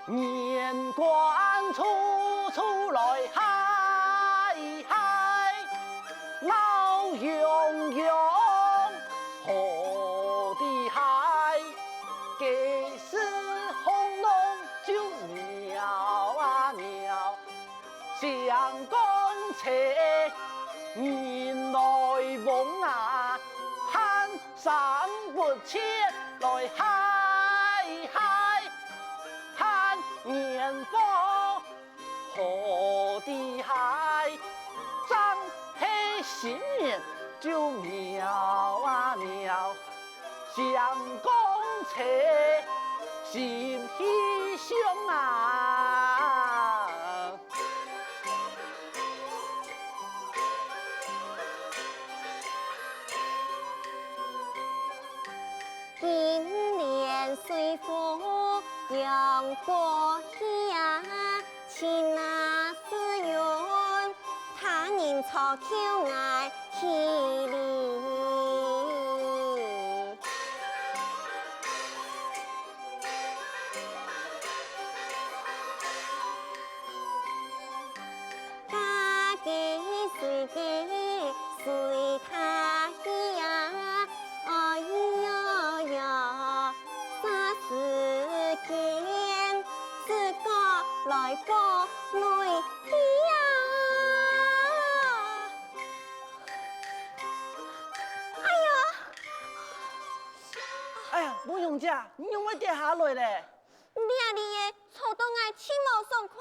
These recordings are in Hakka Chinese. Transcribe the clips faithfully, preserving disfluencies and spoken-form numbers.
年關處處來嗨嗨，鬧洋洋好地嗨，街市巷弄就鬧啊鬧，相公車人來往啊，喊 聲不絕來嗨嗨，喊年貨好地嗨，正係新年就鬧啊鬧，相公車心喜相啊！ 今年歲富陽過喜啊，親啊子女，大人坐轎𠊎去哩。 家家隨家隨大喜啊，哎喲喲，霎時間，自家來過內地啊！哎呀！哎呀，文榮姐，你仰會跌下來咧？ 這裡仔吵到𠊎盡無爽快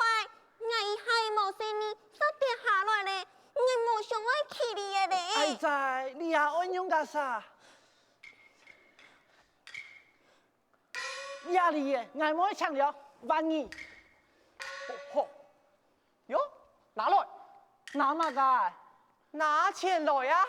，𠊎一下無細義煞跌下來咧，𠊎無想愛企哩仔咧。哎哉，這下愛仰結煞？這裡仔，𠊎無愛請了，還你。好，喲，拿來。拿麼个？拿錢來啊！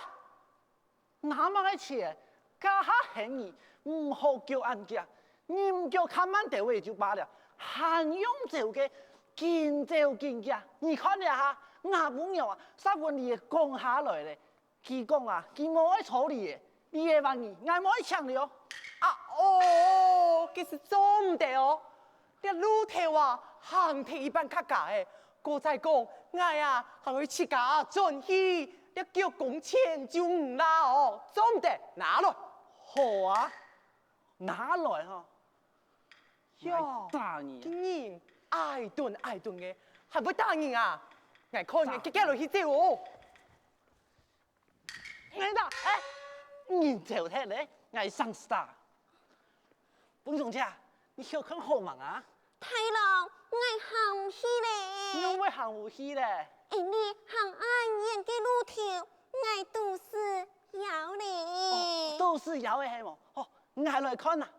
拿麼个錢？這下喊你毋好腳恁遽，人腳較慢兜仔就罷了，還用走个，緊走緊遽。你看這下，吾餔娘啊，煞分你趕下來咧。佢講啊，佢無愛坐哩仔，哩仔還你，𠊎無愛請了。啊哦，該係做毋得哦。 這路頭啊，行忒一半較加仔，過再講，𠊎啊，還愛自家轉去，這腳工錢就毋罅哦，做毋得，拿來。好啊，拿來吼。喲，打你啊！人矮頓矮頓个，還會打人啊？𠊎看你遽遽來去走哦。 𠊎打，哎，人走忒咧，𠊎上司打。文榮姐，你曉看好吂啊？大郎，𠊎行毋去咧。你仰會行毋去咧？因為行恁遠个路頭，𠊎肚屎枵咧。哦，肚屎枵个係無？好，𠊎來看啊。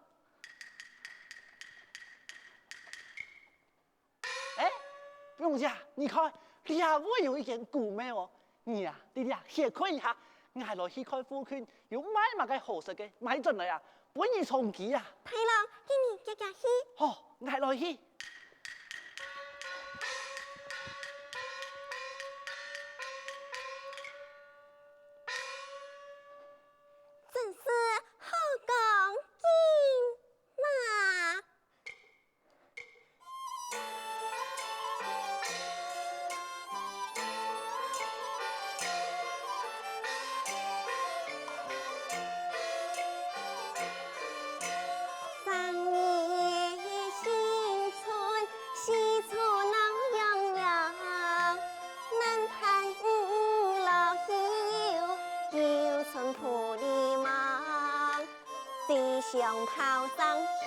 哎，文榮姐，你看，這位有一間古廟哦。你啊，在這歇睏一下，𠊎來去看附近有賣麼个好食个，買轉來啊，分你充飢啊。大郎，你遽遽去。好，𠊎來去。 真是好光景嘛！三月新春喜出闹洋洋，男扮女落去遊，遊春步里忙。 雞相炮聲響，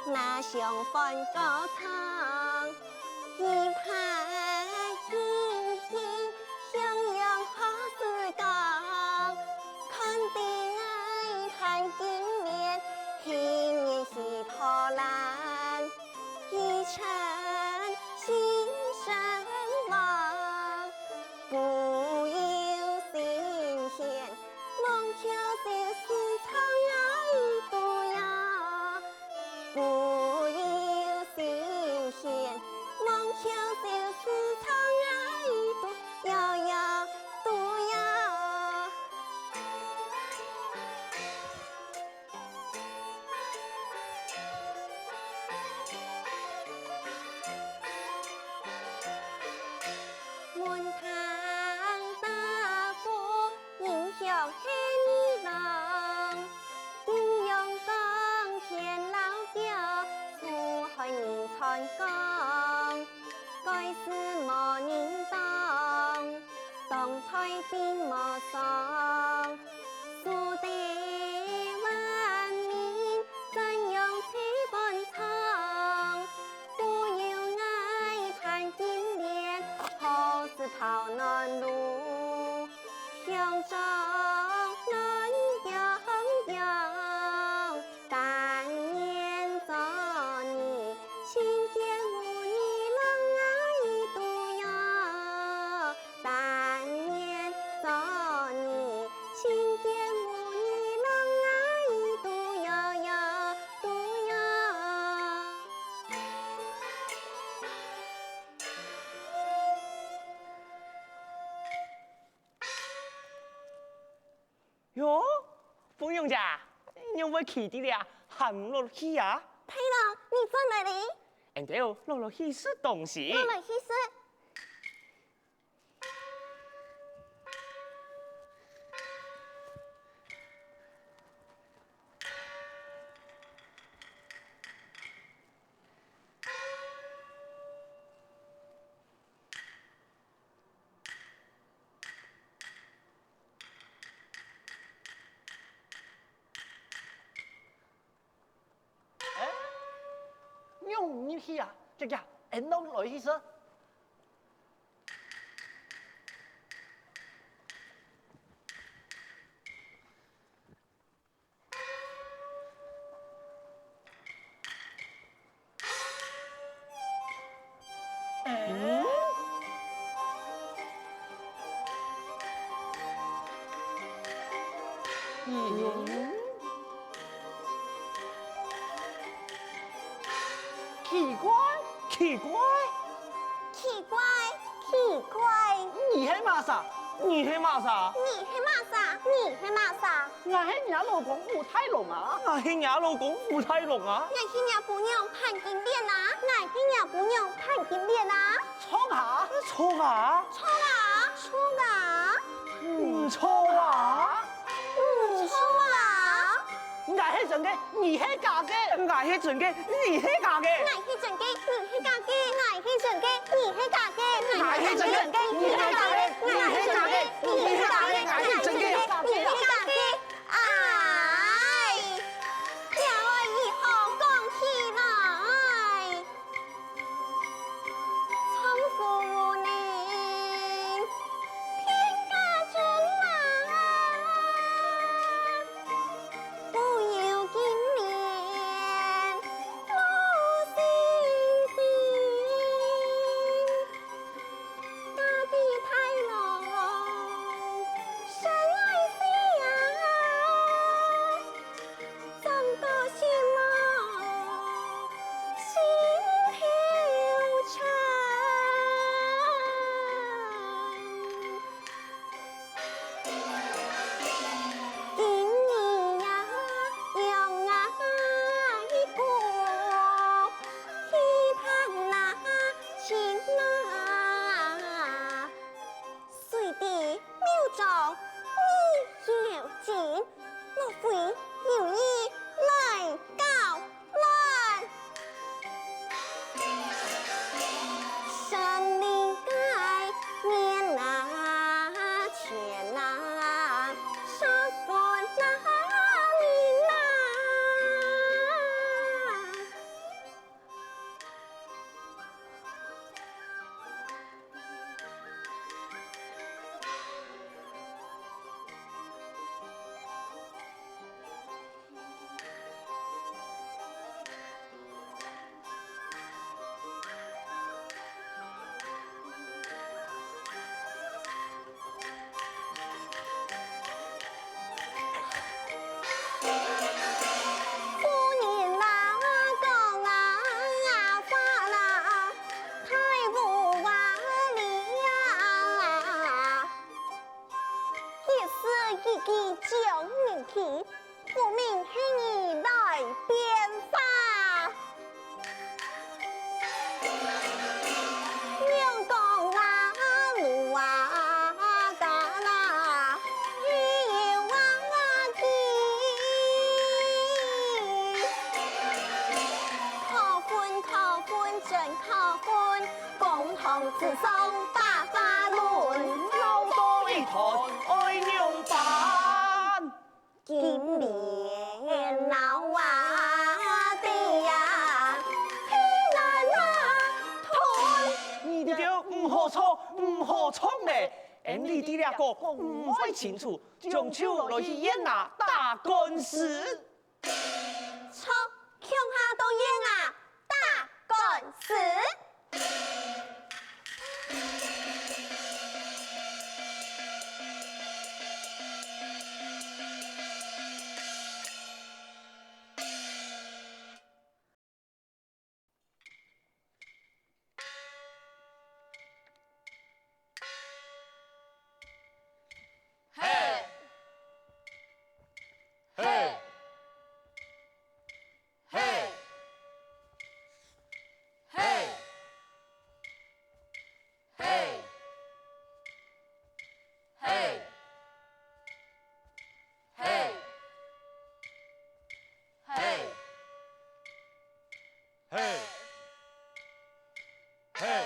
鴨相歡歌唱，一派欣欣向陽好時光。看得𠊎盼今年，明年喜破爛，一場新生旺。 故有神仙，望求就是唱啊一度呀。故有神仙，望求就是唱啊一度，呀呀，度呀。喲，鳳娘姐，你仰會企在這還毋落去啊？大郎，你轉來哩！𠊎兜落落去食東西。落來去食。 仰毋入去啊？遽遽，𠊎等來去食。 奇怪，奇怪，奇怪，奇怪！你係麼儕？你係麼儕？你係麼儕？你係麼儕？ 𠊎係若老公武大郎啊！𠊎係若老公武大郎啊！𠊎係若餔娘潘金蓮啊！𠊎係若餔娘潘金蓮啊！著啊！著啊！著啊！著啊！毋著啊！毋著啊！𠊎係真个，你係假个！𠊎係真个，你係假个！𠊎係真个，你係假个！𠊎係真个，你係假个！𠊎係真个，你係假个！𠊎係真个，你係假个！𠊎係真个，你係假个！ 唉，這愛如何講起來？丈夫無能，天下尊啊！不由今年老心情。 大地太冷，身內死啊，總個心啊，心頭沉。今日呀，讓啊一個 去探那親啊，誰知廟中未有人，莫非有意來攪亂？山林間面啊，錢啊，十分難明啊。 夫人啊，講啊，話啦，太無話理啊。一字一句講明去， 分明係你來變化。仰講啊，路啊，家啦，去遊啊，去。可恨，可恨，真可恨，公堂之上把花論。鬧到一團，愛仰般？ 金蓮鬧啊，地啊，地難啊，斷。你兜毋好吵，毋好吵咧！𠊎俚知這個毋會清楚，將就來去縣衙打官司。著，共下到縣衙打官司。 嘿，嘿！嘿！嘿！嘿！嘿！嘿！嘿！嘿！嘿！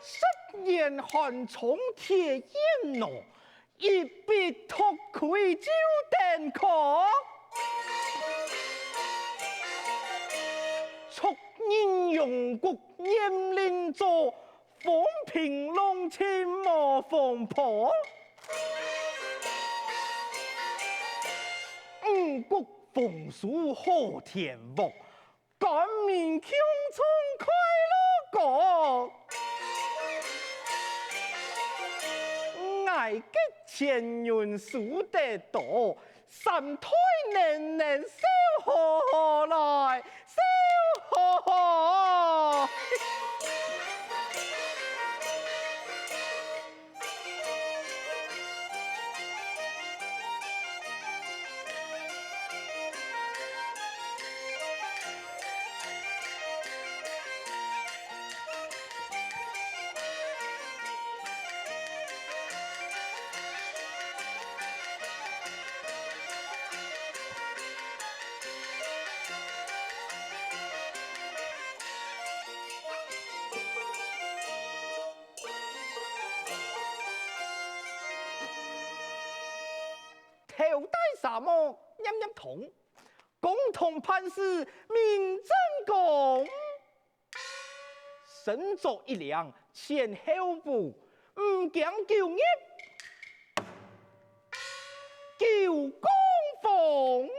十年寒窗贴影濃，一筆託亏就登科。夙人榮國豔令座，風平浪靜無風波。五穀豐收好田屋， 官民共唱快樂歌。𠊎个錢銀收得多，三代人人笑呵呵來，笑呵呵。頭戴紗帽，攝攝通，公堂辦事面正公。身著一領前後褲，毋驚九月九降風。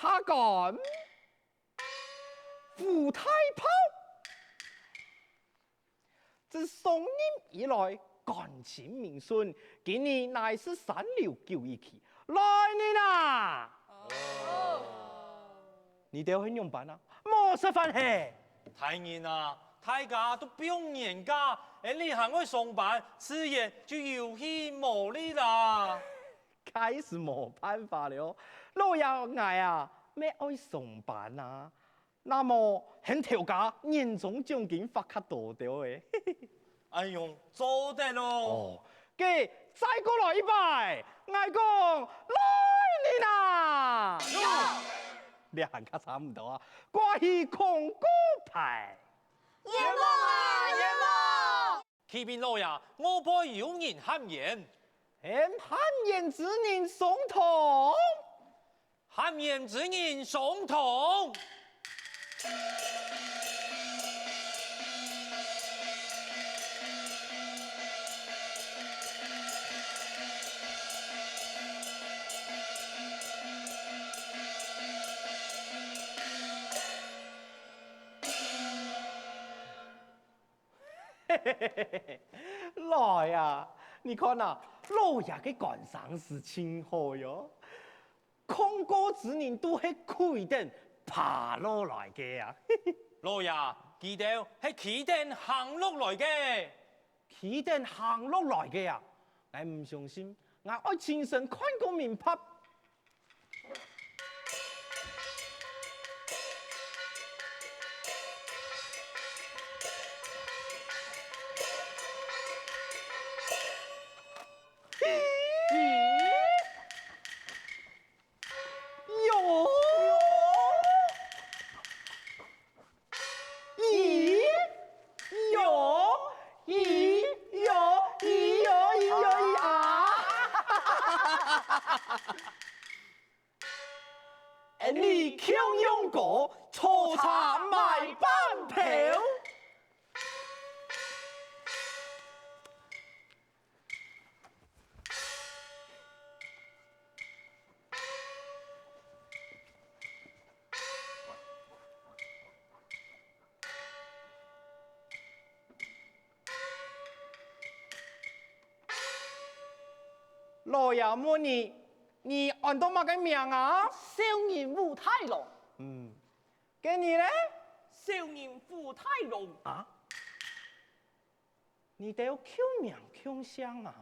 下官 胡大炮。自上任以來，感情明順，今日乃是三六九一期，來人啊！哦。你兜係仰般啊？無食飯係？大人啊，大家都放年假，𠊎俚還愛上班，自然就有氣無力啦。 該係無辦法了。老爺𠊎啊，乜愛上班啊。那麼，喊頭家年終獎金發較多兜仔。恁樣做得咯。哦，該再過來一擺，𠊎講來人啊！這還較差毋多啊，掛起空鼓牌。冤枉啊，冤枉！ 啟稟老爺，外背有人喊冤。喊冤之人上堂。喊冤之人上堂。來啊，你看啊，老爺个官聲係盡好喲。控告之人都係溪頂爬落來个啊。老爺，佢兜係溪頂行落來个。溪頂行落來个啊？𠊎毋相信，𠊎愛親身看個明白。 喲！咦？喲！咦？喲！咦？喲！咦？喲！咦？啊！老爺問你，你安到麼个名啊？小人武大郎。嗯，該你呢？小人武大郎。啊？你兜共名共姓啊？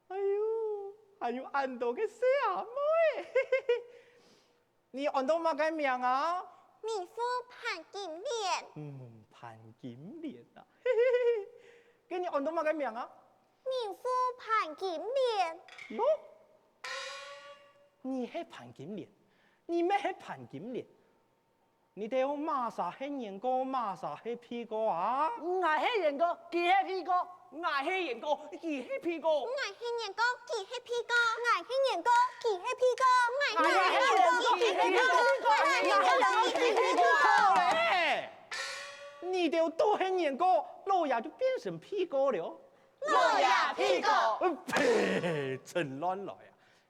哎喲，還有恁多个細阿妹。你安到麼个名啊？名呼潘金蓮。嗯，潘金蓮啊。該你安到麼个名啊？名呼潘金蓮。喲，你係潘金蓮，你乜係潘金蓮。你兜麼儕係原告，麼儕係被告啊？𠊎係原告，佢係被告。𠊎係原告，佢係被告。𠊎係原告，佢係被告。𠊎係原告，佢係被告。𠊎係原告，佢係被告。𠊎係原告，佢係被告。好咧！你兜都係原告，老爺就變成被告了。老爺被告。呃，呸！真亂來啊！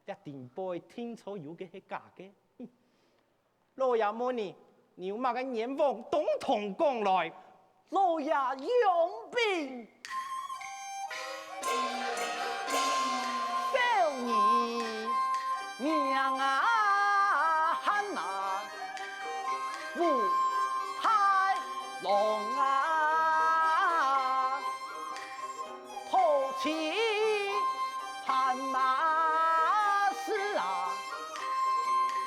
這頂背定著有个係假个。 老爺問你，你有麼个冤枉，統統講來。老爺容禀。小人名啊，喊啊，武大郎啊， 討妻辦啊事啊，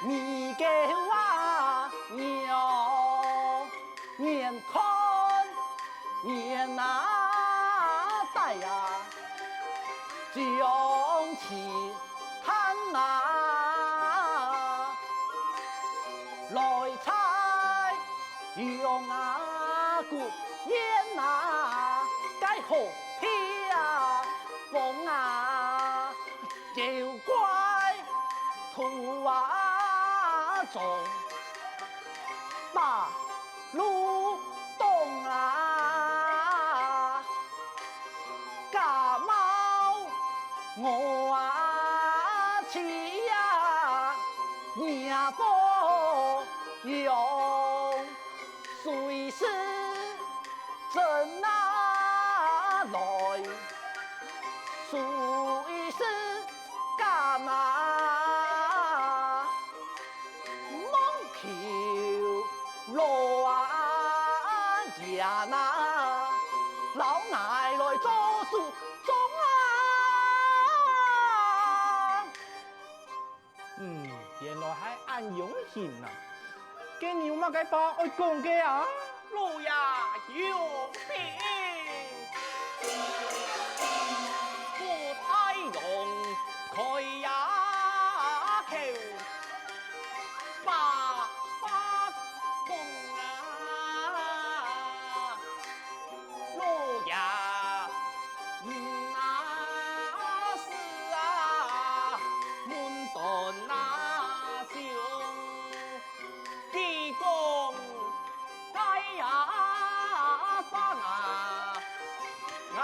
你个話娘眼看眼啊帶啊，將妻 看啊，來在陽啊谷園啊，該好地啊，房啊，有怪土啊種，把路當啊， 家貓我啊妻啊，你啊保養，隨時陣啊來，隨時家啊。 望求老啊爺啊，摎𠊎來做主張啊！嗯，原來係恁用心啊！該你有麼个話愛講个啊？老爺有命，武大郎開呀口， 把話講啊，老爺，嗯啊，是啊，門當啊，就佢講該呀話啊，𠊎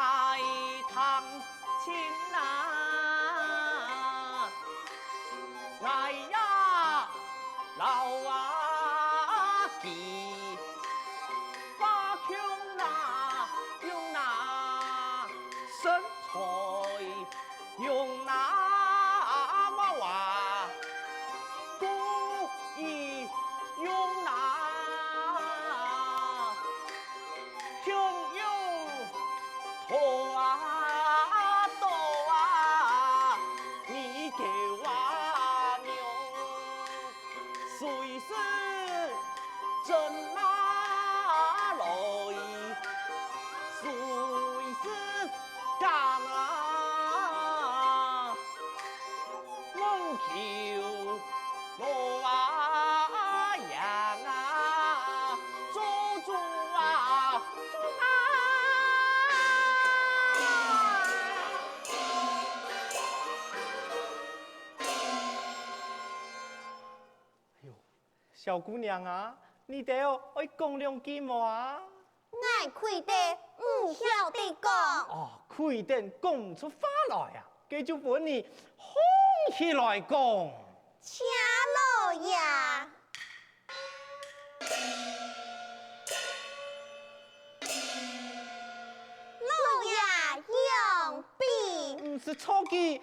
聽 清啊，𠊎呀摎啊佢，花共哪用哪，身材用哪麼話，故意用哪 雄雄，好啊，多啊，你狗啊娘，隨時陣啊來，隨時降啊。 望求我啊贏啊，做主啊，做啊！哎喲，小姑娘啊，你兜愛講兩句無啊？ 𠊎跪等毋曉得講。哦，跪等講毋出話來啊，該就分你䟘起來講。謝老爺。老爺容禀。毋係著佢